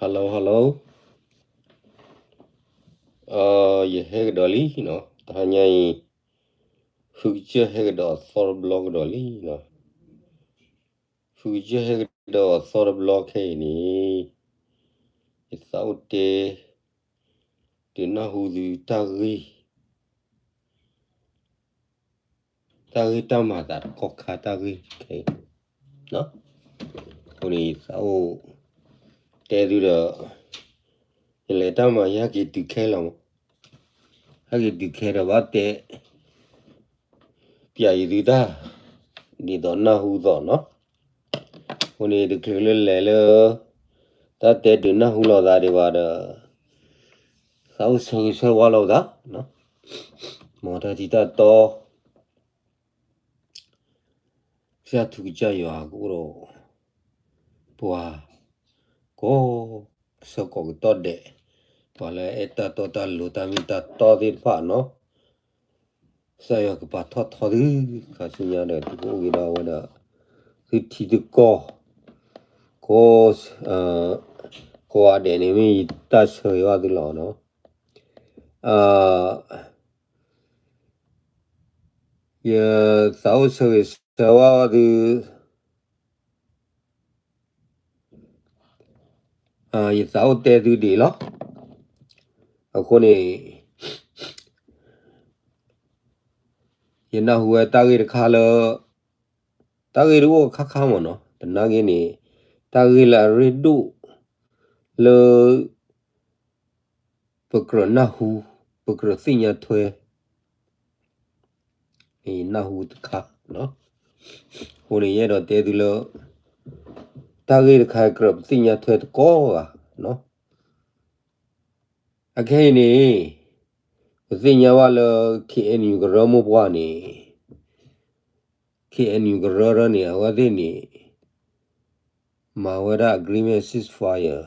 Hello hello, ယဟဲကဒီးလံနီၤ, တဟါညါအံၤ ဃုကစၢၢ်ဟဲကဒီးအသီတဘျီကဒီးလံနီၤ. ဃုကစၢၢ်ဟဲကဒီးအသီတဘျီခဲအံၤန့ၣ် ယသးအိၣ်တဲ ဒုးနၢ်ဟူသုတၢ်ဂ့ၢ် တၢ်ဂ့ၢ်တၢ်မၤသးတကီၢ်ခါတၢ်ဂ့ၢ်ခဲ အဃိန့ၣ် ယသးအိၣ်တဲသုဒီး ယလဲၤတၢ်မၤ ယဟဲက့ၤတုၤခဲလီၤမး, ဟဲက့ၤတုၤခဲဒီးဘၣ်တဲ ပျဲယသုတၢ် ဒ်သိးနၢ်ဟူသိးနီၤ. အဃိန့ၣ် တချုးလၢလဲၤလၢ တၢ်တဲဒုးနၢ်ဟူလိာ်သးဒံးဘၣ်ဒီး သးအိၣ်ဆၢဂ့ၤဆၢဝါလိာ်သး မ်တၢ်ထံတၢ်တီ ကစၢ်ထူကစၢ်ယွၤကအိၣ်ဒီး ပှၤ ကိးဆၢကိးကတီၢ်ဒဲး, ပှၤလၢအဲၣ်တၢ်တီတၢ်လိၤတၢ်မ့ၢ်တၢ်တီသ့ၣ်တဖၣ်နီၤ, ကစၢ်ယွၤကပာ်ထီၣ်ထီသု ခါဆူညါဒီး သုကအိၣ်က့ၤဒီးအဝဲဒီး သုထံသုကီၢ် ကိး ကိးဂၤဒဲးန့ၣ်မ့ၢ်ယတၢ်ဆၢဂ့ၤဘၣ်သုလီၤနီၤ. ယသးအိၣ်ဆၢဂ့ၤဆၢဝါသု ယသးအိၣ်တဲသုဒ်အံၤလီၤ. အဃိန့ၣ် ယနၢ်ဟူဝဲတၢ်ဂ့ၢ်တခါလၢ တၢ်ဂ့ၢ်တအိၣ်ခါခါမ့ၢ်နီၤ, သနာ်က့န့ၣ် တၢ်ဂ့ၢ်လၢအရ့ဒိၣ်လၢ ပကြၢးနၢ်ဟူ ပကြၢးသ့ၣ်ညါထွဲ နၢ်ဟူတခါ, အဃိန့ၣ် ယအဲၣ်ဒိးတဲသုလၢ တၢ်ဂ့ၢ်တခါကြၢးပသ့ၣ်ညါထွဲတကိးဂၤ, အခဲအံၤန့ၣ် ပသ့ၣ်ညါဘၣ်လၢ KNU ကရၢမိၢ်ပှၢ်န့ၣ် KNU ကရၢန့ၣ် အဝဲသ့ၣ်န့ၣ် မၤဝဲဒၣ် agreement ceasefire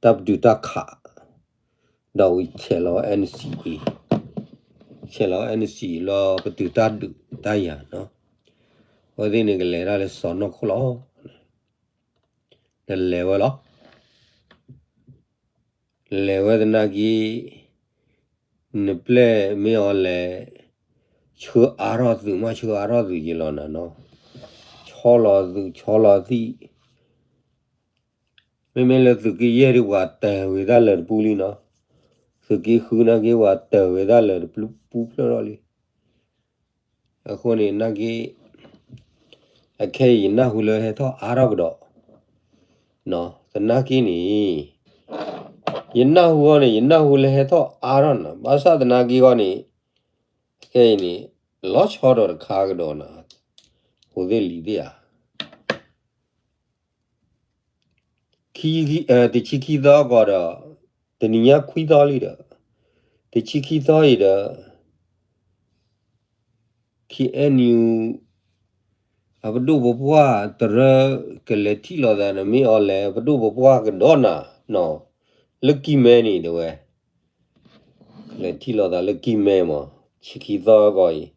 တၢ်ပတုာ်တၢ်ခး, ဒီးဝံၤဆဲးလီၤ NCA, ဆဲးလီၤ NCA လီၤပတုာ်တၢ်ဒုးတၢ်ယၤနီၤ, အဝဲသ့ၣ်န့ၣ်ကလဲၤတၢ်လၢစီၤနီၢ်ခိၣ်လီၤ, ဒီးလဲၤဝဲလီၤ. လဲၤဝဲသနာ်က့ နပျဲၢ်မ့ၢ်အီၤလဲၤ ဆှၢအါထီၣ်သုးမး ဆှၢအါထီၣ်သုးယံၤလီၤနၤနီၤ, ဆီလီၤသုးဆီလီၤသံၣ်, မ့မ့ၢ်လၢသုးက့ယဲၢ်ဒုး ပှၤတၢၢ်ဝံၤတၢ်လၢာ်တပူၤလံနီၤ, သုးက့ဃုနာ်က့ ပှၤတၢၢ်ဝံၤတၢ်လၢာ်တပူၤဖျၢၣ်ထီၣ်လံ. အဃိန့ၣ် နာ်က့ အခဲအံၤယနၢ်ဟူလၢဟဲထီၣ်အါထီၣ်ကဒီး, သနာ်က့န့ၣ် ယနၢ်ဟူအီၤန့ၣ် ယနၢ်ဟူလၢဟဲထီၣ်အါထီၣ်နီၤ, ဘၣ်ဆၣ်သနာ်က့အီၤန့ၣ် ခဲအံၤန့ၣ် လီၤဆီဒီးတခါကဒီးနီၤ, ဟိသ့ၣ်လံၤသ့ၣ်ဧါ တဆံခံသီအဂီၢ်ဒီး တနံၤညါခွံသီလံဒီး တဆံခံသီအံၤဒီး KNU အပဒိၣ်ပပှၢ်တရၢ ကလဲၤထံၣ်လိာ်သးန့ၣ် မ့ၢ်အီၤလဲၤ ပဒိၣ်ပပှၢ်ကဒီးနၤနီၤ, လၢကံၢ်မဲန့ၣ်တဲဝဲ, လဲၤထံၣ်လိာ်သးလၢကံၢ်မဲမး တဆံခံသီအဂီၢ်အံၤ,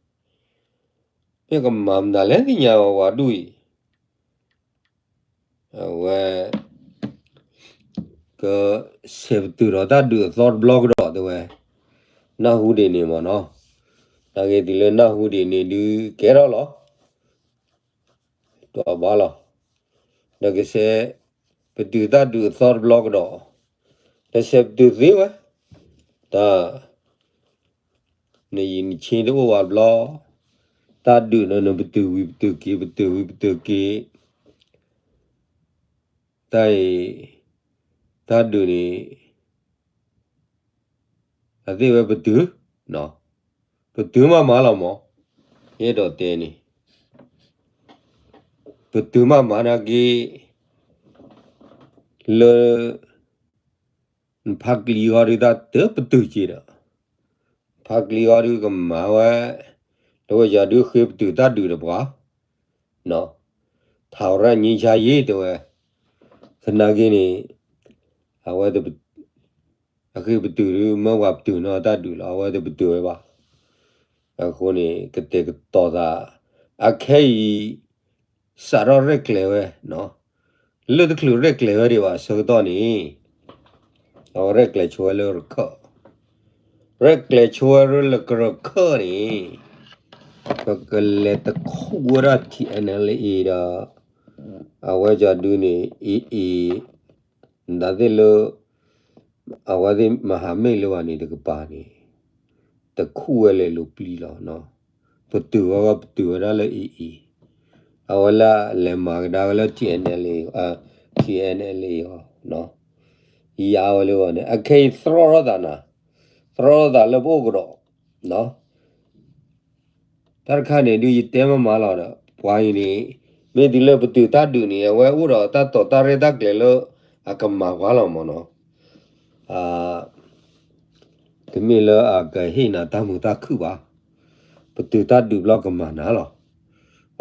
မ့ၢ်ကမၤမနုၤလဲၣ်သ့ၣ်ညါဝဲဝၤဒူၣ်အံၤ အဝဲ ကဆဲးပတုာ်ဒီးတၢ်ဒုးအသီတဘျီကဒီးတဲဝဲ, နၢ်ဟူဒ်န့ၣ်မ့ၢ်နီၤ, နာ်က့တုၤလၢနၢ်ဟူဒ်န့ၣ်ဒုးကဲထီၣ်လီၤ, တီၢ်ဘၣ်လီၤ, ဒီးကဆဲးပတုာ်တၢ်ဒုးအသီတဘျီကဒီး, ဒီးဆဲးပတုာ်သ့ဝဲ, တၢ် နယံာ်နဆ့တအိၣ်ဘၣ်ဘျီ, တၢ်ဒုးဒီးနပတုာ်ဝံၤပတုာ်က့ၤ ပတုာ်ဝံၤပတုာ်က့ၤ, တၢ်အံၤ တၢ်ဒုးန့ၣ် အသ့ၣ်ဝဲပတုာ်, ပတုာ်မးမးလီၤမး, ယအဲၣ်ဒိးတဲန့ၣ်, ပတုာ်မးမးနာ်က့ လၢ နဖးကလံၤဂီၢ်ဒုးတၢ်တပတုာ်က့ၤဒီး, ဖးကလံၤဂီၢ်ဒုးကမၤဝဲ, တဲဝဲယၤဒုးဃ့ပတုာ်တၢ်ဒုးဒီးပှၤ, ထးရၣ်ငြိမ်းချမ်းရေး တဲဝဲ, သနာ်က့န့ၣ်, အဝဲ အဃ့ပတုာ်ဒုး မၢပှၤပတုာ်နီၣ်တၢ်ဒုးလီၤ အဝဲတပတုာ်ဝဲဘၣ်, အဃိန့ၣ် ကတဲာ်ကတီၤသး, အခဲအံၤ စးထီၣ်ရဲၣ်ကျဲၤဝဲ, လၢတချုးရဲၣ်ကျဲၤဝဲဒံးဘၣ်အဆၢကတီၢ်န့ၣ်, အဝဲရဲၣ်ကျဲၤဆိဝဲလၢရခၢၣ်, ရဲၣ်ကျဲၤဆိဝဲလၢကရခၢၣ်န့ၣ်, ပကလဲၤတခူၣ်ဝဲဒၣ် ထံၣ်အဲၣ်အဲၣ်လ်အ့ ဒီး အဝဲကၠီဒုန့ၣ် အ့ၣ်အ့ၣ် နသ့ၣ်လၢ အဝဲသ့ၣ်မၤဟးမ့ၢ်လၢၤဘၣ်န့ၣ်တကပၤန့ၣ်, တခူၣ်ဝဲလဲၤလိာ်ပျံၤလီၤ. ပတုာ်ဝဲ ပတုာ်ဝဲဒၣ်လၢအ့ၣ်အ့ၣ်, အဝဲလၢလဲၤမၤကဒါဝဲလၢ ထံၣ်အဲၣ်အဲၣ်လ်အ့ ထံၣ်အဲၣ်အဲၣ်လ်အ့ ယါဝဲလၢၤဘၣ်န့ၣ် အခဲအံၤသြီထီၣ်သးနၤ, သြီထီၣ်သးလၢပအိၣ်ကဒီး တၢ်တခါန့ၣ်ဒုးယတဲမးမးလီၤဒီး ပှၤအံၤန့ၣ် မ့ၢ်တုၤလၢပတုာ်တၢ်ဒုးန့ၣ် အဝဲအိၣ်ဒီးတၢ်တိာ်တၢ်ရဲၣ်တၢ်ကျဲၤလၢအကမၤပှၤလီၤမၢ်နီၤ, တမ့ၢ်လၢအကဟ့ၣ်နၤတၢ်မုာ်တၢ်ခုၣ်ဘၣ်, ပတုာ်တၢ်ဒုးဘျီကမၤနၤလီၤ.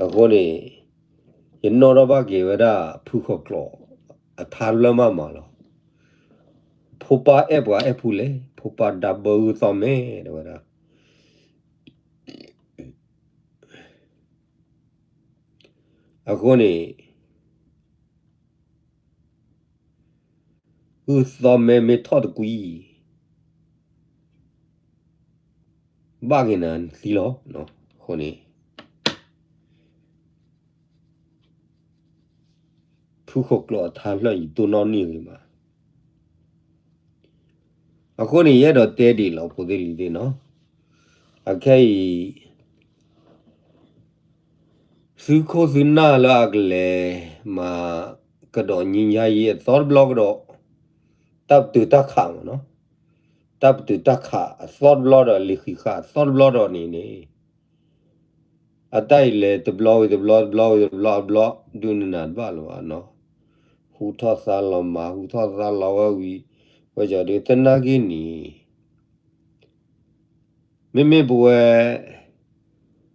အဃိန့ၣ် ယနီၣ်ထီၣ်ဘၣ်က့ၤဝဲဒၣ် ဖုဃီၤကျိာ် အထါတဖျၢၣ်မးမးလီၤ. ဖိပၢ်အဲၣ်ပှၤအဲၣ်ဖူလဲၣ်, ဖိပၢ်ဒၣ်ဘၢဂုၢ်သီၣ်မဲာ်တဲဝဲဒၣ် အဃိန့ၣ် ဂုၢ်သီၣ်မဲာ်မ့ၢ်ထီၣ်တကွံ ဘၣ်က့ၤနၤနသံလီၤ. အဃိန့ၣ် ဖုဃီၤကျိာ်အထါတဖျၢၣ် ယတိၢ်နီၣ်န့ၢ်ဂ့ၤမး. အဃိန့ၣ် ယအဲၣ်ဒိးတဲဒ်အံၤလီၤ ဖိသ့ၣ်လံၤသ့ၣ်နီၤ, အခဲအံၤ သုခိၣ်သုနၢ်လၢအကလဲၤမၤကဒီး ငြိမ်းချမ်းရေး အသီတဘျီကဒီး, တၢ်ပတုာ်တၢ်ခးမၢ်နီၤ, တၢ်ပတုာ်တၢ်ခးအသီတဘျီဒီး လံာ်ဃံးဃာ်အသီတဘျီဒီးန့ၣ်န့ၣ် အတၢ်အံၤလဲၤတဘျီဝံၤတဘျီ တဘျီဝံၤတဘျီ အဘျီ ဒုးနနၤတဘၣ်လၢၤဘၣ်နီၤ, ဟူထီၣ်သါလီၤမၤ ဟူထီၣ်သါလီၤဝဲဝံၤ ဝဲကၠီဒုးသနာ်က့န့ၣ် မ့မ့ၢ်ပဝဲ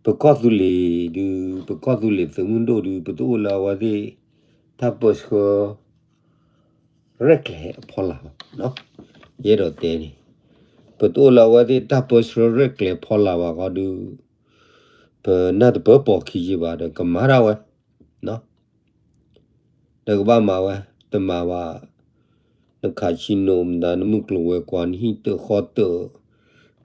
ပကီၢ်သူလ့ၤဒုး ပကီၢ်သူလ့ၤသုးမုၢ်ဒိၣ်ဒုး ပတအိၣ်လၢအဝဲသ့ၣ် တၢ်ပၢဆှၢ ရဲၣ်ကျဲၤအဖီလာ်ဘၣ်. ယအဲၣ်ဒိးတဲန့ၣ် ပတအိၣ်လၢအဝဲသ့ၣ်တၢ်ပၢဆှၢရဲၣ်ကျဲၤဖီလာ်ဘၣ်ဃီဒုး ပနၢ်တပၢၢ်ပိာ်ခံယံၤဘၣ်ဒီး ကမၤဒၣ်ဝဲ ဒီးကဘၣ်မၤဝဲ တမၤဘၣ် နခးဆံနိၣ်မတၤ နမုၢ်ကျိၤဝဲၤကွာ် နဟံၣ်တၢၣ်ဃီတၢၣ်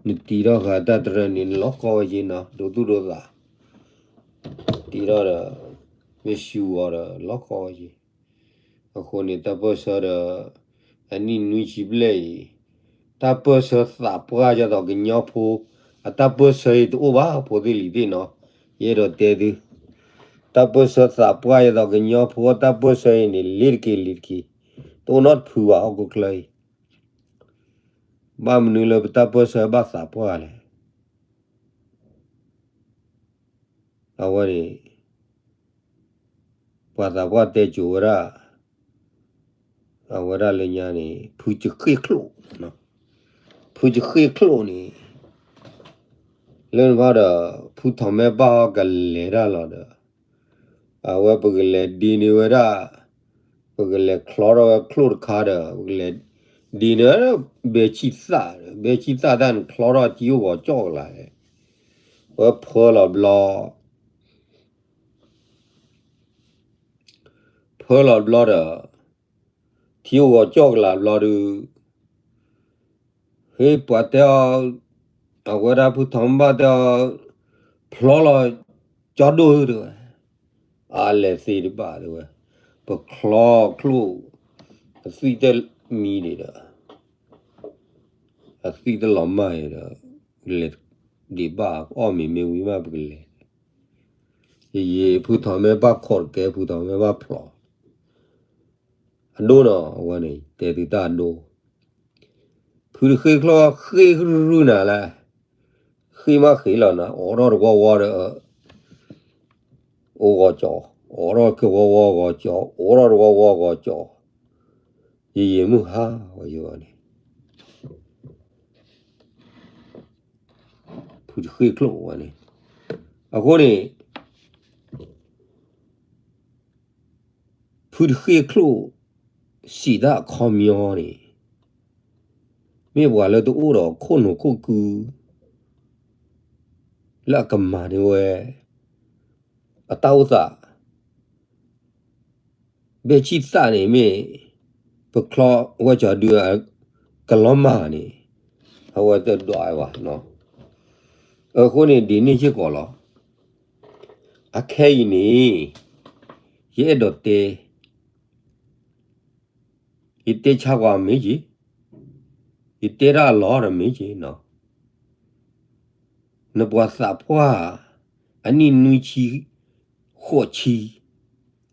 နတံၤထီၣ်ဃာ်တၢ်တရၢၣ်န့ၣ် လီၤကီဝဲက့ၤနီၤ ဒိသူၣ်ဒိသး တံၤထီၣ်ဒီး မ့ၢ်စူၤအီၤဒီး လီၤကီဝဲက့ၤ. အဃိန့ၣ် တၢ်ပၢၢ်ဆၢဒီး အနံၣ်နွံဆံဘျဲၣ်အံၤ တၢ်ပၢၢ်ဆၢသးပှၢ်ယသိးကညီဖိ အတၢ်ပၢၢ်ဆၢအံၤတအိၣ်ဘၣ် ဖိသ့ၣ်လံၤသ့ၣ်နီၤ. ယအဲၣ်ဒိးတဲသု တၢ်ပၢၢ်ဆၢသးပှၢ်ယသိးကညီဖိ တၢ်ပၢၢ်ဆၢအံၤန့ၣ် လ့ၤတက့ၤလံၤတက့ၤ တအိၣ်နီတဖုဘၣ်ဟီၣ်ခိၣ်ချၢအံၤ. ဘၣ်မနုၤလၢပတၢ်ပၢၢ်ဆၢဘၣ်သးပှၢ်လဲၣ်. အဝဲန့ၣ် ပှၤသးပှၢ်တဲစိၤဝဲဒၣ် အဝဲဒၣ်လၢညါန့ၣ် ဖုကဃ့ၢ်ချိၣ်, ဖုကဃ့ၢ်ချိၣ်န့ၣ် လၢနဘၣ်ဒီး ဖုထီၣ်မဲဘၣ်ဟီကလဲၤတၢ်လီၤဒီး အဝဲပကလဲၤဒ်န့ၣ်ဝဲဒၣ် ပကလဲၤချီထီၣ်ဝဲချိၣ်တခါဒီး ပကလဲၤဒ်န့ၣ် ဘဲဆံၣ်သၣ်ဒီး ဘဲဆံၣ်သၣ်တၢ်န့ၣ် ချီထီၣ်ထံအိၣ်ဂီၤကၠီၣ်ကလာ် ဝဲဖၢလီၤဘျီ ဖၢလီၤဘျီဒီး ထံအိၣ်ဂီၤကၠီၣ်ကလာ်ဘျီဒုး ဟ့ၣ်ပှၤတဲအီၤ အဝဲဒၣ်ဖုထီၣ်မ့ၢ်ဘၣ်တဲအီၤ ဖျီလီၤကၠီဒိၣ်ဧၢတဲဝဲ, အါလဲၤသ့တဘၣ်တဲဝဲ, ပချီချိၣ် အသွံၣ်တမံၤန့ၣ်ဒီး အသွံၣ်တလီၤမၢ်အံၤဒီး လဲၤဒံးဘၣ်အီၣ်မ့ၤမ့ၢ်ဝံၤမးပကလဲၤ, ယယံာ်ဖုထီၣ်မ့ၢ်ဘၣ်ခိးတကဲ ဖုထီၣ်မ့ၢ်ဘၣ်ဖျိး အဒိနီၤ အဝဲန့ၣ် တဲသုတၢ်အဒိ, ဖုတဃ့ၢ်ချိၣ်ဃ့ၢ်ရုၢ်ရုၢ်နၤလဲၣ်, ဃ့ၢ်မးဃ့ၢ်လီၤနၤ အိးထီၣ်တဝီဝီဒီး အိၣ်ဂီၤကၠီ, အိးထီၣ်ကဝီဝီဂီၤကၠီ, အိးထီၣ်တဝီဝီဂီၤကၠီ, ယယံာ်မုၢ်ဟါဝဲယဂီၢ်န့ၣ် ဖုတဃ့ၢ်ချိၣ်ဝဲန့ၣ်, အဃိန့ၣ် ဖုတဃ့ၢ်ချိၣ် စံးတၢ်အခီပညီန့ၣ် မ့ၢ်ပှၤလၢတအိၣ်ဒီးခိၣ်နူာ်ခိၣ်ကု လၢအကမၤန့ၢ်ဝဲ အတၢ်အိၣ်သး ဘ့ၣ်ဆံၣ်သၣ်န့ၣ်မ့ၢ် ပချီဝဲကၠီၤဒုး ကလီၤမၢ်န့ၣ် အဝဲတဒွးဝဲဘၣ်နီၤ. အဃိန့ၣ် ဒ်န့ၣ်စ့ၢ်ကီးလီၤ. အခဲအံၤန့ၣ် ယအဲၣ်ဒိးတဲ ယတဲဆါကွၢ်မ့ၢ်က့ၤ, ယတဲတၢ်အလီၢ်ဒီးမ့ၢ်က့ၤနီၤ, နပှၤသးပှၢ် အနံၣ်နွံဆံ, ဃိးဆံ,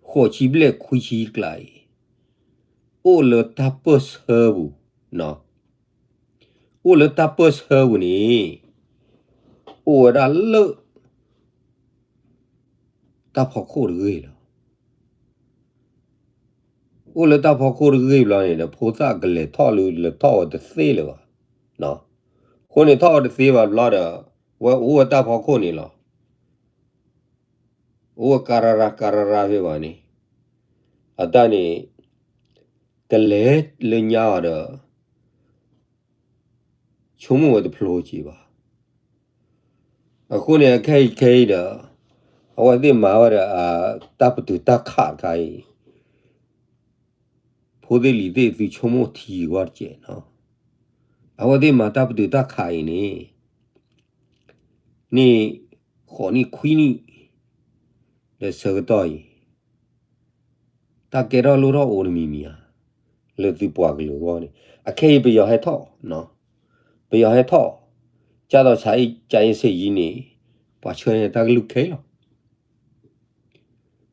ဃိးဆံဘျဲၣ်ခွံဆံကျါအံၤ, အိၣ်လၢတၢ်ပၢၢ်ဆၢပူၤ, အိၣ်လၢတၢ်ပၢၢ်ဆၢပူၤန့ၣ် အိၣ်ဝဲဒၣ်လၢ တၢ်ဖီခိၣ်တဂ့ၢ်လီၤ. အိၣ်လၢတၢ်ဖီခိၣ်တဂ့ၢ်ဘျီန့ၣ်ဒီး ဖိသၣ်ကလဲၤထီၣ်လၢ လဲၤထီၣ်ဝဲတသ့လၢၤဘၣ်. အဃိန့ၣ်ထီၣ်ဝဲတသ့ဘၣ်ဘျီဒီး ဝဲအိၣ်ဝဲတၢ်ဖီခိၣ်န့ၣ်လီၤ. အိၣ်ဝဲကရရကရရဖဲဘၣ်န့ၣ်, အတၢ်န့ၣ် ကလဲၤလၢညါအီၤဒီး ဆိကမိၣ်ဝဲတဖျိက့ၤဘၣ်. အဃိန့ၣ် အခဲအံၤခဲအံၤဒီး အဝဲသ့ၣ်မၤဝဲဒီး တၢ်ပတုာ်တၢ်ခးတခါအံၤ ဖိသ့ၣ်လံၤသ့ၣ် သုဆိကမိၣ်ထံဂီၢ်တကဲးနီၤ. အဝဲသ့ၣ်မၤတၢ်ပတုာ်တၢ်ခးအံၤန့ၣ် န့ၣ် ဃိးနံၣ်ခွံနံၣ် ဒီးဆၢကတီၢ်အံၤ တၢ်ကဲထီၣ်လိၣ်ထီၣ်အိၣ်တမံၤမံၤဧါ, လၢသုပှၤကလုာ်အဂီၢ်န့ၣ် အခဲအံၤပယီၤဟဲထီၣ်, ပယီၤဟဲထီၣ်, ကၢ်သိးဆါအံၤ ကၢ်အ့စ့ၣ်ယံၤန့ၣ် ပှၤဆှၢန့ၢ်တၢ်ကလုၢ်ခဲလီၤ.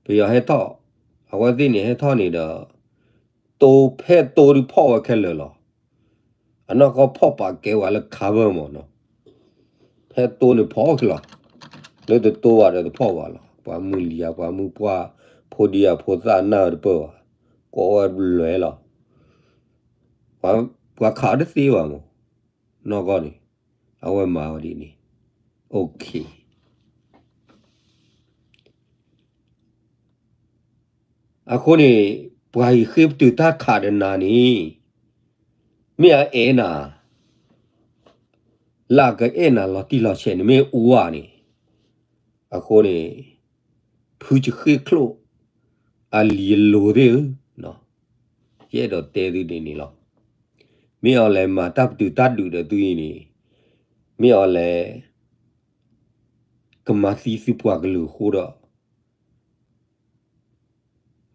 ပယီၤဟဲထီၣ်, အဝဲသ့ၣ်န့ၣ်ဟဲထီၣ်န့ၣ်ဒီး တိဖဲတိဒုးဖီၣ်ဝဲခဲလၢာ်လီၤ. အနီၢ်ကီၢ်ဖီၣ်ပာ်ကဲဝဲလၢ cover မ့ၢ်နီၤ, ဖဲတိန့ၣ်ဖီၣ်ခဲလီၤ, လၢတတိဘၣ်ဒီးတဖီၣ်ဘၣ်လီၤ. ပှၤမုၢ်လံၤဧါ ပှၤမုၢ်ပှၢ် ဖိဒံဧါဖိသၣ်နၢ်တပၢၢ်ဘၣ်, ကိးဝဲလွဲလီၤ. ပှၤခးတသ့ဘၣ်မ့ၢ်, နီၢ်ကီၢ်န့ၣ် အဝဲမၤဝဲဒ်န့ၣ်, okay. အဃိန့ၣ် ပှၤဟံးဃ့ပတုာ်တၢ်ခးဒီးနၤန့ၣ် မ့ၢ်အအဲၣ်နၤ လၢအကအဲၣ်နၤလီၤတံၢ်လီၤဆဲးန့ၣ် မ့ၢ်အူဧါန့ၣ်, အဃိန့ၣ် ဖုကဃ့ၢ်ချိၣ် အလံၤအလိၤသ့ၣ်ဧၢ, ယအဲၣ်ဒိးတဲသုဒ်န့ၣ်လီၤ. မ့ၢ်အီၤလဲၤမၤတၢ်ပတုာ်တၢ်ဒုးဒီးသုအံၤန့ၣ် မ့ၢ်အီၤလဲၤ ကမၤသံသုပှၤကလုာ်အဃိဒီး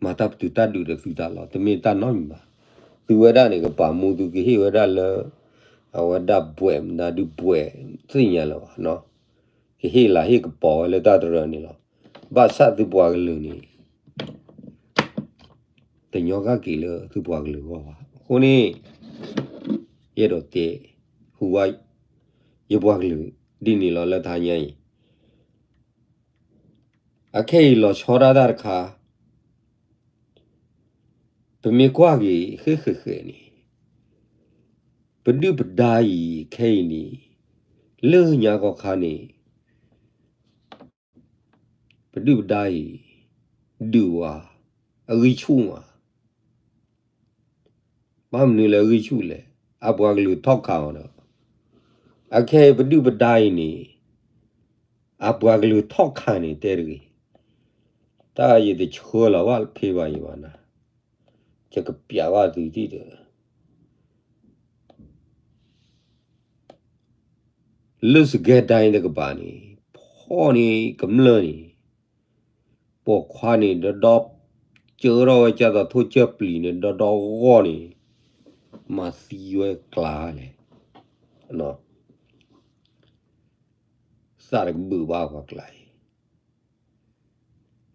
မၤတၢ်ပတုာ်တၢ်ဒုးဒီးသုသးလီၤ. တမ့ၢ်တၢ်နီတမံၤဘၣ်. သုဝဲဒၣ်န့ၣ် ကပာ်မူသုကဟ့ၣ်ဝဲဒၣ်လၢ အဝဲဒၣ်ဘှဲးမတၤဒုးဘှဲးသ့ၣ်ညါလၢၤဘၣ်, ကဟ့ၣ်လၤဟ့ၣ်ကပီၤဝဲလၢတၢ်တရၢန့ၣ်လီၤ. ဘၣ်ဆၣ်သုပှၤကလုာ်န့ၣ် တညီကက့ၤလၢသုပှၤကလုာ်အဂီၢ်ဘၣ်. အဃိန့ၣ် ယအဲၣ်ဒိးတဲ ဟူဝါ ယပှၤကလုာ်ဒ်န့ၣ်လီၤ. လၢတဟါညါအံၤ အခဲအံၤလီၤဆီဒၣ်တၢ်တခါ, ပမ့ၢ်ကွၢ်က့ၤဃဲဃဲဃဲန့ၣ်, ပဒုၣ်ပဒါအံၤခဲအံၤန့ၣ် လၢညါခီခါန့ၣ် ပဒုၣ်ပဒါအံၤ ဒုးဝဲ အဂံၢ်ဆူၣ်မး. ဘၣ်မနုၤလၢအဂံၢ်ဆူၣ်လဲၣ်, အပှၤကလုာ်ထီၣ်ခးအီၤဒီး အခဲအံၤပဒုၣ်ပဒါအံၤန့ၣ် အပှၤကလုာ်ထီၣ်ခးန့ၣ်တဲတဂ့ၤ. တၢ်ယတဆှၢလီၤဘၣ်ဖဲဘၣ်ယံၤဘၣ်နၤ, ယကပျးဘၣ်သုဒ်ဒီး လၢစကဲဒၣ်တကပၤန့ၣ် ဖီၣ်န့ၢ်ကမျၢၢ်န့ၣ် ပိာ်ခွါန့ၣ် ဒီဒီ ကၢထီၣ်ဝဲကၢ်သိးထိၣ်ကၢၢ်ပျံၤန့ၣ် ဒီဒီဂီၢ်န့ၣ် မၤသံဝဲကျါလဲၣ်, သးတကဘုးဘၣ်ပှၤကျါအံၤ.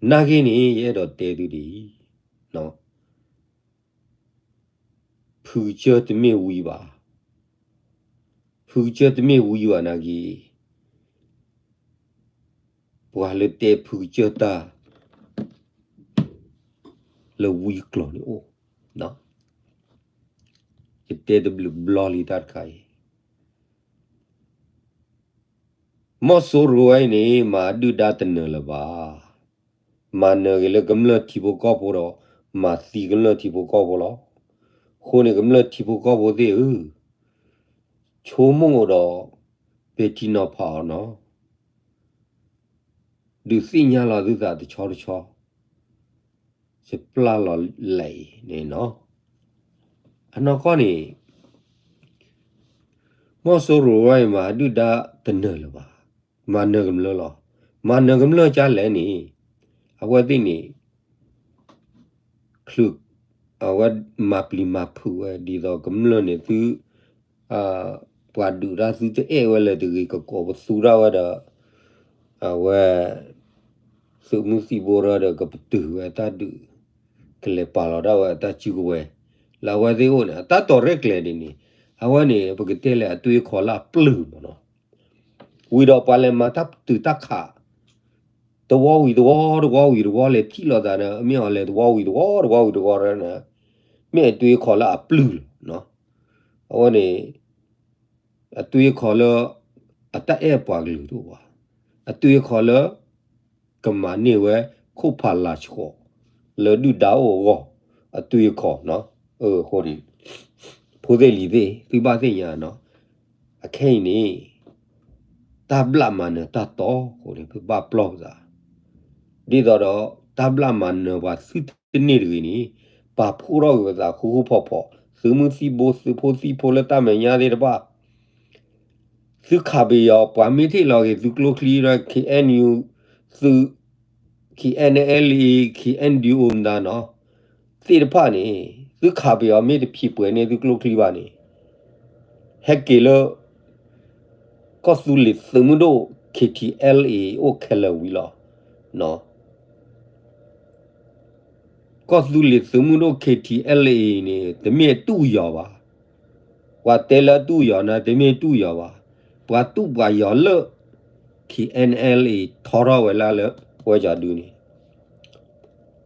နာ်က့န့ၣ် ယအဲၣ်ဒိးတဲသုဒ်အံၤ, ဖုကစၢၢ်တမ့ၢ်ဝံဘၣ်, ဖုကစၢၢ်တမ့ၢ်ဝံဘၣ်နာ်က့ ပှၤလၢတဲဖုကစၢၢ်တၢ် လၢဝံကျိၤန့ၣ်အိၣ်, ယတဲတဘျုးဘျီလံတၢ်တခါအံၤ, မီၢ်စိရိၤဝဲအံၤန့ၣ် မၤအဒုၣ်ဒါတနၢၤလၢၤဘၣ်. မၤနၢၤက့ၤလၢကမျၢၢ်ထံဖိကီၢ်ဖိဒီး မၤသံကမျၢၢ်ထံဖိကီၢ်ဖိလီၤ. အဃိန့ၣ် ကမျၢၢ်ထံဖိကီၢ်ဖိသ့ၣ်ဧၢ, ဆိကမိၣ်ဒီး ပဲာ်ထံနီၤဖးအီၤနီၤ, ဒုးသ့ၣ်ညါလီၤသုသးတဆီတဆီ, ယပျၢ်လီၤလဲၣ်အံၤန့ၣ်နီၤ, အနီၢ်ကီၢ်န့ၣ် မီၢ်စိရိၤဝဲအံၤမၤဒုၣ်ဒါတနၢၤလၢၤဘၣ်, မၤနၢၤကမျၢၢ်လီၤ. မၤနၢၤကမျၢၢ်ကၢ်လဲၣ်န့ၣ် အဝဲသ့ၣ်န့ၣ် ချုး အဝဲမၤပျံၤမၤဖုးဝဲ ဒ်သိးကမျၢၢ်န့ၣ်သု ပှၤဒုးတၢ်သုတအဲၣ်ဝဲလၢၤတဂ့ၤ ကကိးပသူတၢ်ဝဲဒီး အဝဲ သုးမုၢ်သံၣ်ဘိရၢဒီး ကပတုာ်ဝဲတၢ်ဒုး ကလဲၤပာ်လီၤဒၣ်ဝဲအတၢ်စုကဝဲၤ လၢအဝဲသ့ၣ်အိၣ်န့ၣ် အတၢ်တီၤရဲၣ်ကျဲၤဒ်န့ၣ် အဝဲန့ၣ် ပကတဲလဲၣ်အသွံၣ်အခီၣ်လၢအပျုၢ်မးနီၤ. ဝံၤဒီးပှၤလဲၤမၤတၢ်ပတုာ်တၢ်ခး သဝီဝံၤသဝီ သဝီဝံၤသဝီ လဲၤထံၣ်လိာ်သးဒီး မ့ၢ်အီၤလဲၤသဝီဝံၤသဝီ သဝီဝံၤသဝီဒီး မ့ၢ်အသွံၣ်အခီၣ်လၢအပျုၢ်လီၤ. အဝဲန့ၣ် အသွံၣ်အခီၣ်လၢ အတၢ်အဲၣ်ပှၤကလုာ်တအိၣ်ဘၣ်. အသွံၣ်အခီၣ်လၢ ကမၤန့ၢ်ဝဲ ခိၣ်ဖးလၤဆှီး လၢဒုၣ်ဒါအိၣ်အဂီၢ် အသွံၣ်အခီၣ်နီၤ. အဃိန့ၣ် ဖိသ့ၣ်လံၤသ့ၣ် သုဘၣ်သ့ၣ်ညါနီၤ. အခဲအံၤန့ၣ် တၢ်ဘျၣ်မၤနၢၤတၢ်တီအဃိန့ၣ် ပဘၣ်ပျီၢ်ပသး ဒ်သိးဒီး တၢ်ဘျၣ်မၤနၢၤပှၤသုတန့ၢ်တဂ့ၤန့ၣ် ပာ်ဖှိၣ်ထီၣ်က့ၤပသးဃူဃူဖိးဖိး သုးမုၢ်သံၣ်ဘိ သုးဖိသံၣ်ဖိလၢတၢ်မဲာ်ညါသ့ၣ်တဖၣ် သုခးပယီၤ ပှၤမ့ၢ်ထံၣ်လီၤက့ၤသုကျိချံဒီး K N U သုး K N L A K N D O မတၤနီၤ သ့ၣ်တဖၣ်န့ၣ် သုခးပယီၤမ့ၢ်တဖံးပှဲၤန့ၢ်သုကျိချံဘၣ်န့ၣ် ဟဲက့ၤလၢ ကီၢ်သူလ့ၤသုးမုၢ်ဒိၣ် K T L A အိၣ်ခဲလၢာ်ဝံၤလီၤ. ကီၢ်သူလ့ၤသုးမုၢ်ဒိၣ် K T L A န့ၣ် တမ့ၢ်အတူၢ်ယီၤဘၣ်. ပှၤတဲလၢအတူၢ်ယီၤန့ၣ် တမ့ၢ်တူၢ်ယီၤဘၣ်. ပှၤတူၢ်ပှၤယီၤလၢ K N L A ထီထီၣ်ဝဲလၢလၢ ဝဲကၠီဒုန့ၣ်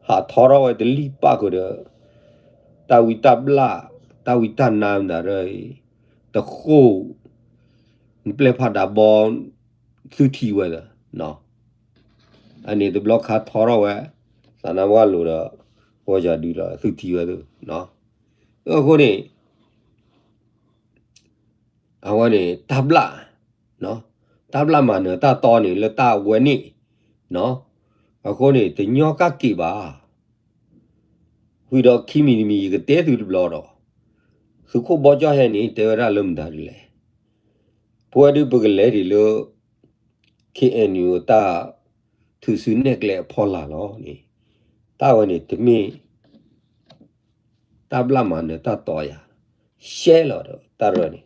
ဟးထီထီၣ်ဝဲတလံၣ်ပၣ်ဃုာ်ဒီး တၢ်ဝံတၢ်ဘျၣ် တၢ်ဝံတၢ်နါမတၤရၢအံၤ တဃိၣ် ပျဲၢ်ဖးဒးဘီ သုထံၣ်ဝဲသ့ၣ် အန့ၣ်တဘျီခါထီထီၣ်ဝဲ သးနါဝၣ်လိၤဒီး ဝဲကၠီဒုလီၤ သုထံၣ်ဝဲသ့ၣ် အဃိန့ၣ် အဝဲန့ၣ် တၢ်ဘျၣ် တၢ်ဘျၣ်မၤနၢၤတၢ်တီန့ၣ် လၢတၢ်ဝဲန့ၣ် အဃိန့ၣ် တညီကၣ်က့ၤဘၣ်. ဝံၤဒီးခံမံၤတမံၤ ယကတဲသုတဘျီဒီး သုးခိၣ်ဘီကၠီၣ်ဟဲန့ၣ် တဲဝဲဒၣ်လၢမတၤဒ်လဲၣ်. ပဝဲဒုးပကလဲၤဒံးလၢ K N U အတၢ်ထုးစုနဲၣ်ကျဲအဖီလာ်လီၤန့ၣ် တၢ်ဝဲန့ၣ်တမ့ၢ် တၢ်ဘျၣ်မၤနၢၤတၢ်တီယၤ ရှဲလီၤဒီးတၢ်ရၢန့ၣ်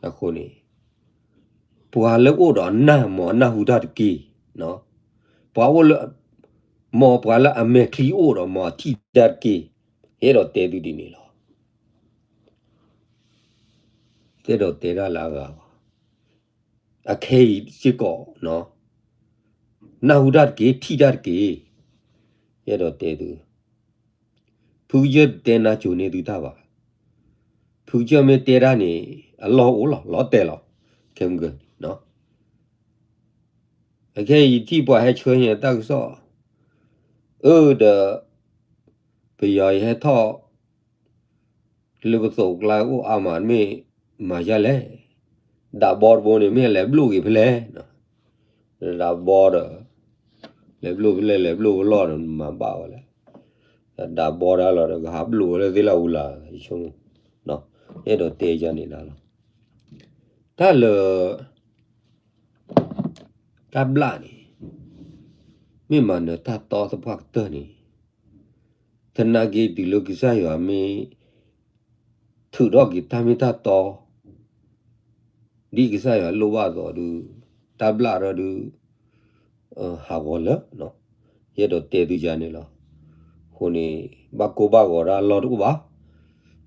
အဃိန့ၣ် ပှၤလၢအိၣ်ဒီးအနၢ် မ်အနၢ်ဟူတၢ်တက့ၢ်, ပှၤအိၣ်လၢ မ်ပှၤလၢအမဲာ်ချံအိၣ်ဒီး မ်အထံၣ်တၢ်တက့ၢ်. ယအဲၣ်ဒိးတဲသုဒ်န့ၣ်လီၤ. ယအဲၣ်ဒိးတဲတၢ်လၢအဂၤဘၣ်. အခဲအံၤစ့ၢ်ကီး နၢ်ဟူတၢ်တက့ၢ်, ထံၣ်တၢ်တက့ၢ်. ယအဲၣ်ဒိးတဲသု ဖုကစၢၢ်တတဲနါစိၤန့ၢ်သုတၢ်ဘၣ်. ဖုကစၢၢ်မ့ၢ်တဲတၢ်န့ၣ် အလီၢ်အိၣ်လီၤ, လီၤတဲာ်လီၤ. ခဲမုၢ်ဂၢၢ်န့ၣ် အခဲအံၤယထံၣ်ပှၤဟဲဆှၢန့ၣ်တၢ်ကစီၣ်, အၢ ဒီး ပယီၤယဟဲထီၣ် လၢပသိးကျါအိၣ်အါမး မ့ၢ်မၤယၤလဲၣ်. ဒးဘီတဘိန့ၣ် မ့ၢ်လဲၤဘျိၣ်က့ၤဖဲလဲၣ်. ဒးဘီဒီး လဲၤဘျိၣ်ဖဲလဲၣ် လဲၤဘျိၣ်ဖဲလဲၣ်ဒီး မၤဘၣ်ဝဲလဲၣ်. ဒးဘီဒၣ်လီၤဒီး ကဟးဘျိၣ်ဝဲလၢသ့ၣ်လၢအူလၢ် ယဆိကမိၣ်, အဲၣ်ဒိးတဲယၤန့ၣ်လီၤ. တၢ်လၢ တၢ်ဘျၣ်န့ၣ် မ့ၢ်မၤနၢၤတၢ်တီသပှၢ်ကတၢၢ်န့ၣ် သနာ်က့တုၤလၢကစၢ်ယွၤမ့ၢ် ထုးထီၣ်က့ၤတၢ်မ့ၢ်တၢ်တီ ဒ်ကစၢ်ယွၤလိၣ်ဘၣ်အသိးဒီး တၢ်ဘျၣ်ရၢဒုး ဟးဂီၤလၢာ်, ယအဲၣ်ဒိးတဲသုယၤန့ၣ်လီၤ. အဃိန့ၣ် ဘၣ်ကိၢ်ဘၣ်ဂီၤတၢ်အလီၢ်တအိၣ်ဘၣ်.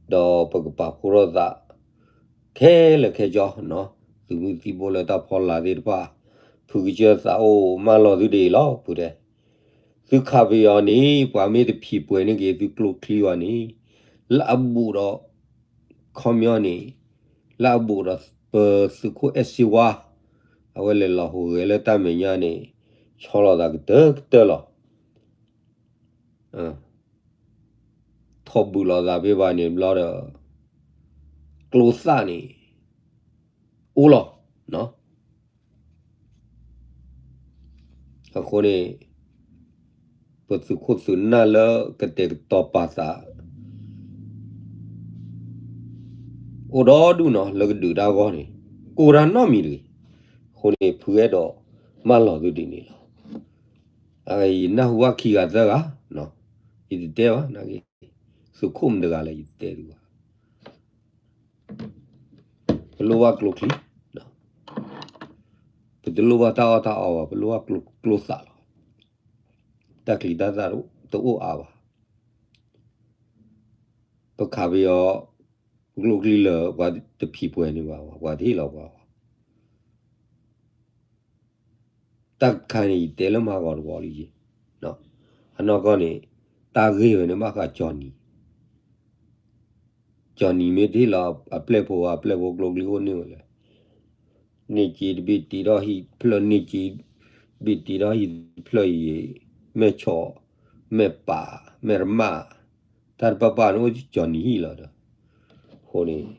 ဒီးပကပာ်ဖှိၣ်ထီၣ်သး ခဲလၢာ်ခဲဆ့ သုးမုၢ်သံၣ်ဘိလၢတၢ်ဖီလာ်သ့ၣ်တဖၣ် ဖုကစၢၢ်သးအိၣ်မၢလီၤသုဒ်အံၤလီၤ. ဖုတဲ သုခးပယီၤန့ၣ် ပှၤမ့ၢ်တဖံးပှဲၤန့ၢ်က့ၤသုကျိချံဘၣ်န့ၣ် လၢအဘူးဒီး ခီပညီန့ၣ် လၢအဘူးဒီးပသုးခိၣ်အဲၣ်စ့ဝါ အဝဲလဲၤလီၤဟူးဂဲၤလၢတၢ်မဲာ်ညါန့ၣ် ဆီလီၤသးကတၢၢ်ကတၢၢ်လီၤ. ထီၣ်ဘူးလိာ်သးဖဲဘၣ်န့ၣ်ဘျီဒီး ကျိသၣ်န့ၣ် အိၣ်လီၤ. အဃိန့ၣ် ပသုးခိၣ်သုးနၢ်လၢကတဲာ်ကတီၤပာ်သး အိၣ်ဒီဒူၣ်နီၤ လၢကဒုးတၢ်ဂီၢ်န့ၣ် ကိးတၢ်နီတမံၤတဂ့ၤ. အဃိန့ၣ် ဖုအဲၣ်ဒိးမၢလီၤသုဒ်န့ၣ်လီၤ. ယနၢ်ဟူဘၣ်ခံဂၤသၢဂၤ, ယတတဲဘၣ်, သုးခိၣ်မတဂၤလၢယတတဲသုဘၣ်. ပလိၣ်ဘၣ်ကျိချံ, ပတလိၣ်ဘၣ်တၢ်အီၣ်တၢ်အီဘၣ်, ပလိၣ်ဘၣ်ကျိသးလီၤ. တၢ်ချံတၢ်သၣ်တအိၣ်အါဘၣ်. ပခးပယီၤကျိချံလၢပှၤတဖံးပှဲၤန့ၣ်ဘၣ်, ပှၤတဟ့ၣ်လီၤပှၤဘၣ်. တၢ်တခါန့ၣ် ယတဲလၢမၤဂီၤတဝီလံယ့ၣ်, အနီၢ်ကီၢ်န့ၣ် တၢ်ဂ့ၢ်ဝဲန့ၣ်ဘၣ်ဃးကၠီနံၤ, ကၠီနံၤမ့ၢ်တဟ့ၣ်လီၤအပျဲၢ်ဖိဘၣ်, အပျဲၢ်ဖိကျိချံအိၣ်န့ၢ်ဝဲလဲၣ်. န့ၢ်က့တဘ့ၣ်တ့ထီၣ်ဟံၣ်တဖျၢၣ်, န့ၢ်က့တဘ့ၣ်တ့ထီၣ်ဟံၣ်တဖျၢၣ်အံၤ, မဲၢ်ဆီၣ်, မဲၢ်ပာ်, မဲၢ်ရမၣ်, တၢ်တပာ်ပာ်န့ၣ်အိၣ်ကၠီနံၤဟံၣ်လီၤဒီး, အဃိန့ၣ်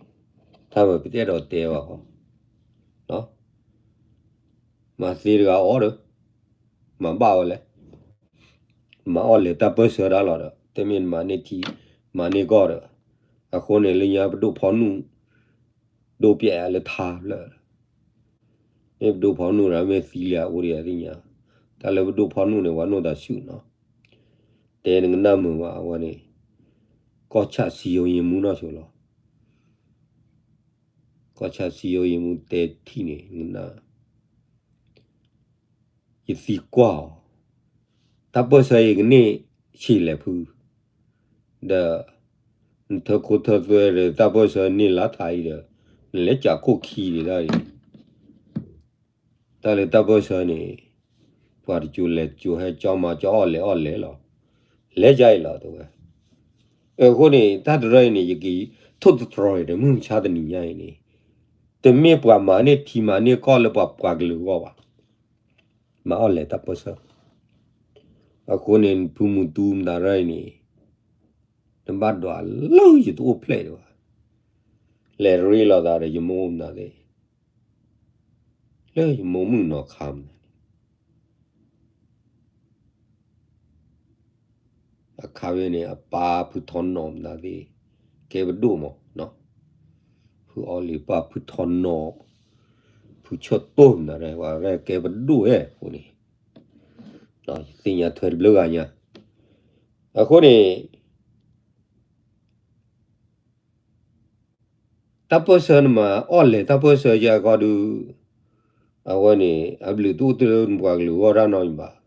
တၢ်ဝဲပတအဲၣ်ဒိးတဲဘၣ်ဃီ, မၤသ့တဂၤအီၤဒီး မၤဘၣ်ဝဲလဲၣ်. မၤအီၣ်လဲၤတၢ်ပၢၢ်ဆၢတၢ်လီၤဒီး တမ့ၢ်နမၤန့ၢ်ထံ မၤန့ၢ်ကီၢ်ဒီး, အဃိန့ၣ်လၢညါပဒိၣ်ဖီနုာ် ဒိၣ်ပျဲၢ်လၢထါဖျၢၣ်, မ့ၢ်ပဒိၣ်ဖီနုာ်ဒီးမ့ၢ်သံလံအအိၣ်ဒံးသ့ၣ်ညါ, တၢ်လၢပဒိၣ်ဖီနုာ်န့ၣ် ပှၤနိၣ်တၢ်ဆူၣ်နီၤ, တဲနကနၣ်မုာ်ဘၣ်အဝဲန့ၣ်, ကီၢ်ဆၣ်စံယိယ့မူနီၢ်ဆိလီၤ. ကီၢ်ဆၣ်စံယိယ့မူတဲထံၣ်န့ၣ် နကနၣ် ယသံကွၢ်အီၤ, တၢ်ပၢၢ်ဆၢအံၤကန့ၢ်ဆံးလဲၣ်ဖု, ဒီး နထၢခိထၢသွဲဒီးတၢ်ပၢၢ်ဆၢန့ၢ်လါထါအံၤဒီး နလဲၤကးခိၣ်ခံဒံးတၢ်အံၤ, တၢ်လၢတၢ်ပၢၢ်ဆၢန့ၣ် ပှၤတကၠိၤလဲၤကၠိၤဟဲ ကၠီမၤကၠီအီၣ်လဲၤအီၣ်လဲၤလီၤ, လဲၤယါအံၤလီၤတဲဝဲ. အဃိန့ၣ် တၢ်တရၢအံၤန့ၣ် ယကထိၣ်သတြီၤအံၤဒီး မုၢ်မဆါတနံၤညါအံၤန့ၣ် တမ့ၢ်ပှၤမၤန့ၢ်ထံမၤန့ၢ်ကီၢ်လၢပှၤပှၤကလုာ်အဂီၢ်ဘၣ်, မၤအီၣ်လဲၤတၢ်ပၢၢ်ဆၢ. အဃိန့ၣ် ဖုမူတူမတၤရၢအံၤန့ၣ် နဘၣ်ဒွးလၢယတအိၣ်ဖျဲၣ်ဒံးဘၣ်, လဲၤရ့လိာ်သးဒီးယမိၢ်မတၤသ့ၣ်, လၢယမိၢ်မုၣ်နီၤခါမတၤန့ၣ် အခါဝဲန့ၣ် အပၢ်ဖုထီနီၣ်မတၤသ့ၣ် ကဲပဒိၣ်မး, ဖုအီလံၤပၢ်ဖုထီနီၣ်, ဖုဆၢတိၢ်မတၤ ပှၤရဲၣ်ကဲပဒိၣ်ဝဲအဃိန့ၣ်, ယသ့ၣ်ညါထွဲတဘျုးဂၤညါ, အဃိန့ၣ် တၢ်ပၢၢ်ဆၢနမၤအီၣ်လဲၤတၢ်ပၢၢ်ဆၢယဲၢ်ကီၢ်ဒုး, အဝဲန့ၣ် အဘျုးတအိၣ်တလၢနပှၤကလုာ်အဂီၢ်တၢ်နီတမံၤဘၣ်.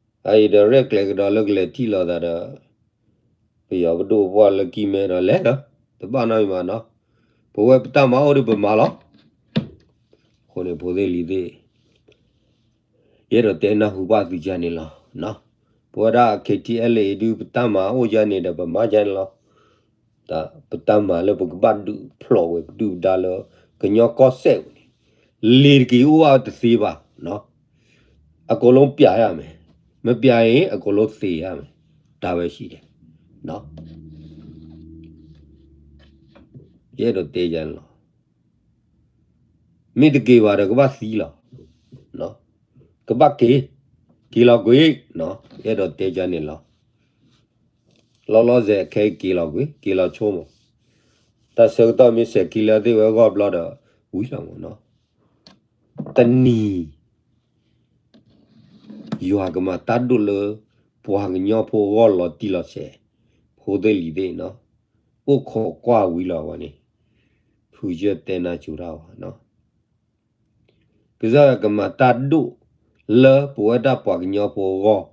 အအံၤဒီးရဲၣ်ကျဲၤကဒီးလၢကလဲၤထံၣ်လိာ်သးဒီး ပယီၤပဒိၣ်ပပှၢ်လၢကံၢ်မဲဒီးလဲၤဒီး တဘၣ်နီတမံၤဘၣ်နီၤ, ပဝဲပတၢ်မၤအိၣ်ဒီးပမၤလီၤ. အဃိန့ၣ် ဖိသ့ၣ်လံၤသ့ၣ် ယအဲၣ်ဒိးတဲနၢ်ဟူဘၣ်သုယၤန့ၣ်လီၤ. ပဝဲဒၣ် KTLA ဒုး ပတၢ်မၤအိၣ်ယၤန့ၣ်ဒီး ပမၤယၤန့ၣ်လီၤ. ပတၢ်မၤလၢပကဘၣ်ဒုးဖျိးဝဲ ပဒုၣ်ပဒါလၢ ကညီကီၢ်စဲၣ်ဝဲန့ၣ် လ့ၤတက့ၤအိၣ်ဘၣ်တသ့ဘၣ်. အကိးလိပျးယၤမ့ၢ်, မပျးအံၤ အကိးလိသ့ယၤမ့ၢ်, တၢ်ဝဲဆံးဒဲး ယအဲၣ်ဒိးတဲယၤန့ၣ်လီၤ. မ့ၢ်တက့ၤဘၣ်ဒီး ကဘၣ်သံလီၤ. ကဘၣ်က့ၤ, က့ၤလီၤကွံာ်, ယအဲၣ်ဒိးတဲယၤန့ၣ်လီၤ. လီၤလီၤဆဲးခဲအံၤက့ၤလီၤကွံာ် က့ၤလီၤဆိမး. တၢ်ဆၢကတီၢ်မ့ၢ်စဲးခံလၢသ့ၣ်ဝဲအဂီၢ်ဘျီဒီး ဝံၤလီၤမးနီၤ. တနံၤ ယွၤကမၤတၢ်ဒိၣ်လၢ ပှၤကညီဖိအဂီၢ်လီၤတံၢ်လီၤဆဲး, ဖိသ့ၣ်လံၤသ့ၣ်နီၤ, အိၣ်ခိးကွၢ်ဝံၤလီၤဝဲန့ၣ်, ဖုယဲၢ်တဲနၤစူၤတၢ်ဝဲနီၤ. ကစၢ်ယွၤကမၤတၢ်ဒိၣ်လၢပဝဲဒၣ်ပှၤကညီဖိအဂီၢ်,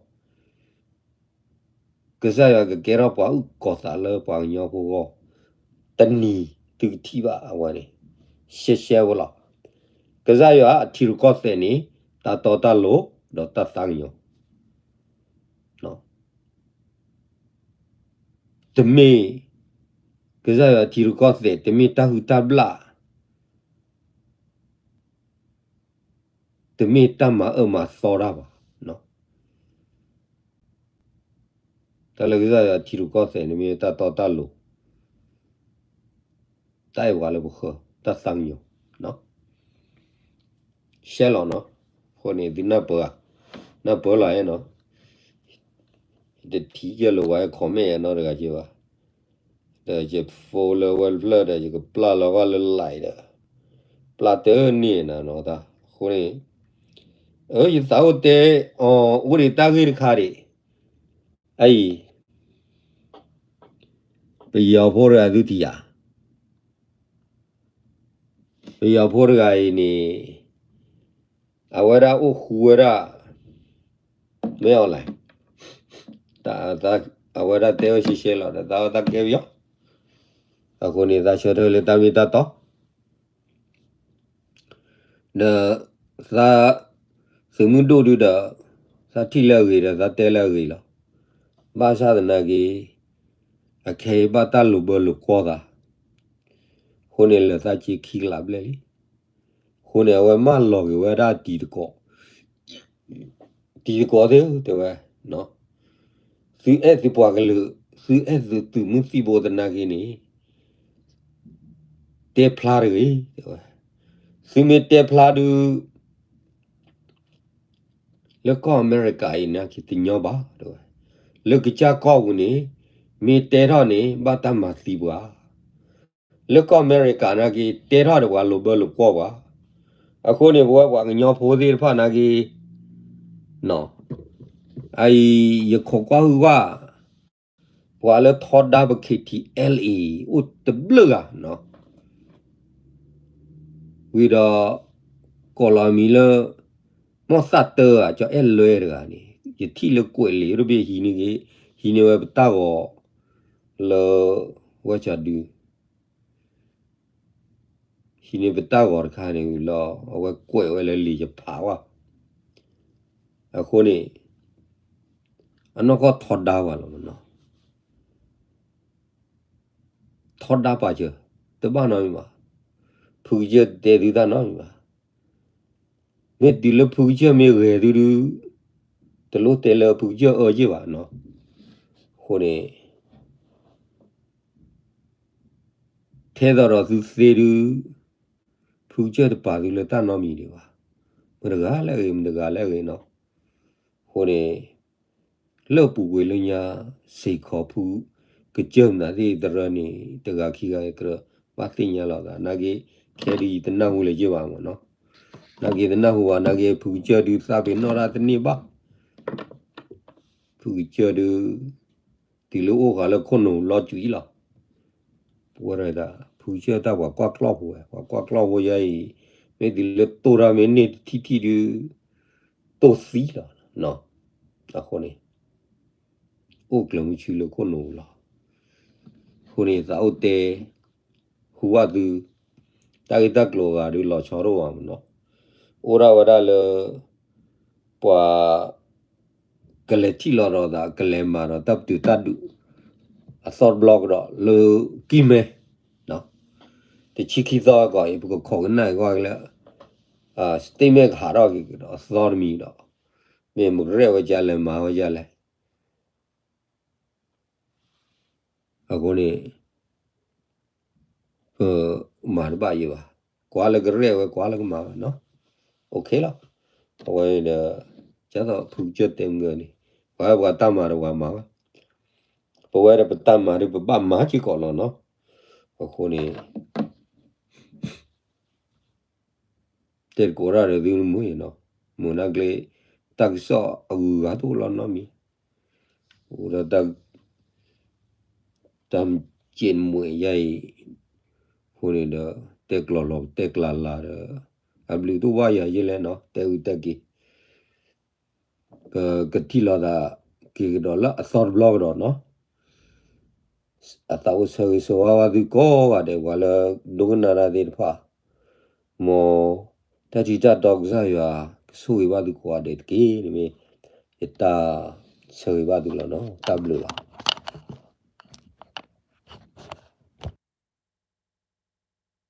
ကစၢ်ယွၤကကဲထီၣ်ပှၤအုၣ်ကီၤသးလၢပှၤကညီဖိအဂီၢ်, တနံၤသုကထံၣ်ဘၣ်အဝဲန့ၣ်, ရှဲရှဲဝဲလီၤ. ကစၢ်ယွၤအထံရူၢ်ကီၢ်သဲးန့ၣ် တၢ်တီတၢ်လိၤ ဒီးတၢ်သးကညီၤ တမ့ၢ် ကစၢ်ယွၤထံရူၢ်ကီၢ်သဲး တမ့ၢ်တၢ်ဟုၣ်တၢ်ဘျၣ်, တမ့ၢ်တၢ်မၤအၢမၤသီတၢ်ဘၣ်. တၢ်လၢကစၢ်ယွၤထံရူၢ်ကီၢ်သဲးန့ၣ် မ့ၢ်တၢ်တီတၢ်လိၤ, တၢ်အဲၣ်ပှၤလၢပဃၢၤ, တၢ်သးကညီၤ, ရှဲလီၤနီၤ. အဃိန့ၣ် သုနၢ်ပၢၢ်ဧါ, နၢ်ပၢၢ်လီၤအဲၣ်နီၤ. တထံၣ်ကဲလၢဝဲ comment နီတဂၤက့ဘၣ်. ဒီးယ follow လၢဝဲတဖျၢၣ်ဒီး ယကပျၢ်လီၤဘၣ်လၢ like ဒီး ပျၢ်တန့ၢ်နၤနီၤတၢ် အဃိန့ၣ် ယသးအိၣ်တဲအီၤ အိၣ်ဒံးတၢ်ဂ့ၢ်တခါဒံး အအံၤ ပယီၤဖိတဂၤသုထံၣ်ဧါ, ပယီၤဖိတဂၤအံၤန့ၣ် အဝဲဒၣ်အိၣ်ဃူဝဲဒၣ် မ့ၢ်အီၤလဲၣ်, အဝဲဒၣ်တဲဝဲရှဲရှဲလီၤ ဒီးသးဝဲသးကဲပယီၤ, အဃိန့ၣ် သးဆၢထၢၣ်လၢတၢ်မ့ၢ်တၢ်တီ ဒီး သး သုးမုၢ်ဒိၣ်ဒုဒီး သးထံၣ်လၢအဂ့ၤဒီး သးတဲလၢအဂ့ၤလီၤ. ဘၣ်ဆၣ်သနာ်က့ အခဲအံၤဘၣ်တၢ်လိာ်ဘၢလိာ်ကွီၢ်သး, အဃိန့ၣ် လၢာ်သးက့ခံကလးဘျဲၣ်လံ. အဃိန့ၣ် အဝဲမၢလီၤက့ၤဝဲဒၣ်တံၤသကိး တံၤသကိးသ့ၣ်ဧၢ တဲဝဲ, သုအဲၣ်သုပှၤကလုာ် သုအဲၣ်သုသုးမုၢ်သံၣ်ဘိသနာ်က့န့ၣ် တဲဖျါတဂ့ၤ တဲဝဲ, သုမ့ၢ်တဲဖျါဒုး လၢကီၢ်အမဲရကၤအံၤနာ်က့တညီဘၣ် တဲဝဲ, လၢကစၢ်ကီၢ်ပူၤန့ၣ် မ့ၢ်တဲထီၣ်န့ၣ် ဘၣ်တၢ်မၤသံပှၤ လၢကီၢ်အမဲရကၤနာ်က့ တဲထီၣ်ဒီးပှၤလိာ်ဘၢလိာ်ကွီၢ်ပှၤ, အဃိန့ၣ် ပဝဲပှၤကညီဖိသ့ၣ်တဖၣ်နာ်က့ အအံၤ ယခိးကွၢ်ဟုၣ်ဘၣ် ပှၤလၢထီဒါပ K T L A အိၣ်တဘျုးဂၤနီၤ, ဝံၤဒီး ကိးလီၤမံၤလၢ မီၢ်သၣ်တၢဧါ ကၠီအဲၣ်လွဲတဂၤန့ၣ် ယထံၣ်လၢကွဲးလံာ်တဘ့ၣ်ဟံးန့ၢ်ဂ့ၤ ဟံးန့ၢ်ဝဲပတၢ်ဂီၤ လၢ ဝဲကၠီဒု ဟံးန့ၢ်ပတၢ်ဂီၤတခါန့ၣ်လီၤ အဝဲကွဲးဝဲလၢလံာ်ယဖးဝဲ, အဃိန့ၣ် အနီၢ်ကီၢ်ထီဒါပှၤလီၤမနီၤ, ထီဒါပာ်စၢၤ တဘၣ်နီတမံၤဘၣ်, ဖုကစၢၢ်တတဲသုတၢ်နီတမံၤဘၣ်, မ့ၢ်တုၤလၢဖုကစၢၢ်မ့ၢ်ဂဲၤသုဒုး တလိၣ်တဲလၢဖုကစၢၢ်အၢယ့ၢ်ဘၣ်နီၤ, အဃိန့ၣ် ထဲသိးဒီးသုသ့ဒုး ဖုကစၢၢ်တပာ်သုလၢတၢ်နီတမံၤဒံးဘၣ်, မတၤတဂၤလၢအဂ့ၤ မတၤတဂၤလၢအဂ့ၤနီၤ, အဃိန့ၣ် လၢပူၤကွံာ်လၢညါ စ့ၢ်ကီးဖုကစၢၢ်မနုၤသ့ၣ်တရၢန့ၣ် တဂၤခံဂၤကရၢ ဘၣ်သ့ၣ်ညါလိာ်သး နာ်က့ ခဲဒုးယတနၢ်ဟူလၢၤယ့ၢ်ဘၣ်မနီၤ, နာ်က့တနၢ်ဟူဘၣ် နာ်က့ဖုကစၢၢ်ဒုးသးပ့ၤနီၣ်တၢ်တန့ၢ်ဘၣ် ဖုကစၢၢ်ဒုး တုၤလၢအိၣ်ဃာ်လၢခိၣ်နူာ်လီၤကွံာ်လီၤ, ပဝဲဒၣ်ဖုကစၢၢ်တၢ်ပှၤကွၢ်ကျီၢ်ဖိဝဲ ပှၤကွၢ်ကျီၢ်ဖိယါအံၤ မ့ၢ်တုၤလၢတိၢ်တၢ်မ့ၢ်န့ၢ်တထံၣ်ထံၣ်ဒုး တိၢ်သံလီၤ, အဃိန့ၣ် အိၣ်ကျၢၤမုဆူလၢခိၣ်နူာ်လီၤ, အဃိန့ၣ်သးအိၣ်တဲ ဟူဘၣ်သု တၢ်ဂ့ၢ်တၢ်ကျိၤဂၤဒုးလီၤဆီတအိၣ်ဘၣ်မနီၤ, အိၣ်ဒၣ်ဝဲဒၣ်လၢ ပှၤ ကလဲၤထံၣ်လီၤဒီးသး ကလဲၤမၤဒီးတၢ်ပတုာ်တၢ်ဒုး အသီတဘျီကဒီးလၢကံၢ်မဲ တဆံခံသီအကီးအံၤ ပကခိးကနၣ်က့ၤကွၢ်က့ၤလၢ statement ကဟးထီၣ်က့ၤကဒီးအသီတမံၤဒီး မ့ၢ်မကရဲၣ်ဝဲဒ်လဲၣ် မၤဝဲဒ်လဲၣ် အဃိန့ၣ် ပမၤတဘၣ်ယံၤဘၣ်, ကွၢ်လၢကရဲၣ်ဝဲ ကွၢ်လၢကမၤဘၣ်နီၤ, OK လီၤ, အဝဲဒီး ကသိးဖုကစၢၢ်တဲမုၢ်ဂၢၢ်န့ၣ် ပှၤဝဲပှၤတၢ်မၤဒီးပှၤမၤဘၣ်, ပဝဲဒီးပတၢ်မၤဒီးပဘၣ်မၤစ့ၢ်ကီးလီၤနီၤ, အဃိန့ၣ် တဲတကိးတၢ်ဒီးသုမုၢ်နီၤ, မုၢ်နၤကျဲ တၢ်ကစီၣ်အဂုၤအဂၤတအိၣ်လီၤနီတမံၤ, အိၣ်ဒီးတၢ် တၢ်ကဲးမွဲၢ်ယါအံၤ, အဃိန့ၣ်ဒီး တဲကျီၤလီၤတဲကျီၤလၢ်ဒီး အဘျုးတအိၣ်ဘၣ်ယၤယဲလဲၣ်နီၤ, တဲအုးတဲက့ၤ ပကထံၣ်လိာ်သးက့ၤကဒီးလၢအသီတဘျီကဒီးနီၤ, အသးအိၣ်ဆၢဂ့ၤဆၢဝါဘၣ်သုကိးဂၤဒဲး ပှၤလၢဒိကနၣ်တၢ်သ့ၣ်တဖၣ်, မ်တၢ်ထံၣ်တၢ်တီကစၢ်ယွၤ ကဆိၣ်ဂ့ၤဘၣ်သုကိးဂၤဒဲးတက့ၢ်န့ၣ်မ့ၢ် ယတၢ်ဆၢဂ့ၤဘၣ်သုလီၤနီၤ, တၢ်ဘျုးလီၤ.